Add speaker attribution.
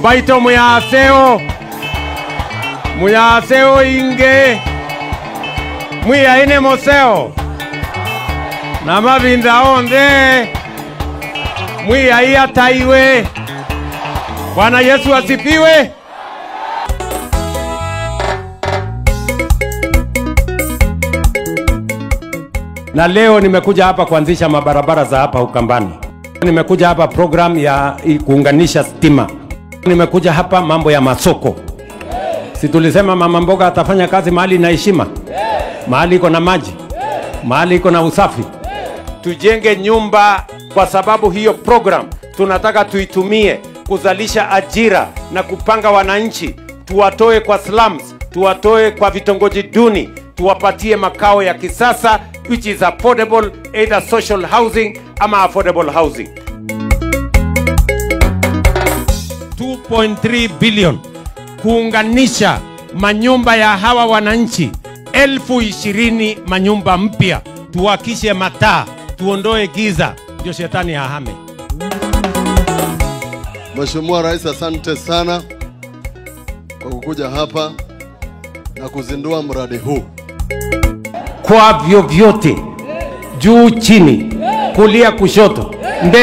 Speaker 1: Mbaito muyaseo. Muyaseo inge. Mwiya ine moseo. Na mavinda onde. Mwiya iya taiwe. Bwana Yesu asifiwe. Na leo nimekuja hapa kuanzisha mabarabara za hapa Ukambani. Nimekuja hapa program ya kuunganisha stima. Nimekuja hapa mambo ya masoko. Si tulisema mama mboga atafanya kazi mahali na heshima? Mahali iko na maji? Mahali iko na usafi? Tujenge nyumba kwa sababu hiyo program tunataka tuitumie kuzalisha ajira na kupanga wananchi, tuwatoe kwa slums, tuwatoe kwa vitongoji duni, tuwapatie makao ya kisasa which is affordable, either social housing ama affordable housing. 2.3 billion kuunganisha manyumba ya hawa wananchi 20,000 manyumba mpya, tuwakishe mataa, tuondoe giza, ndio shetani ahame.
Speaker 2: Mheshimiwa Rais, asante sana kwa kukuja hapa na kuzindua mradi huu.
Speaker 1: Kwa vyovyote, juu chini, kulia kushoto,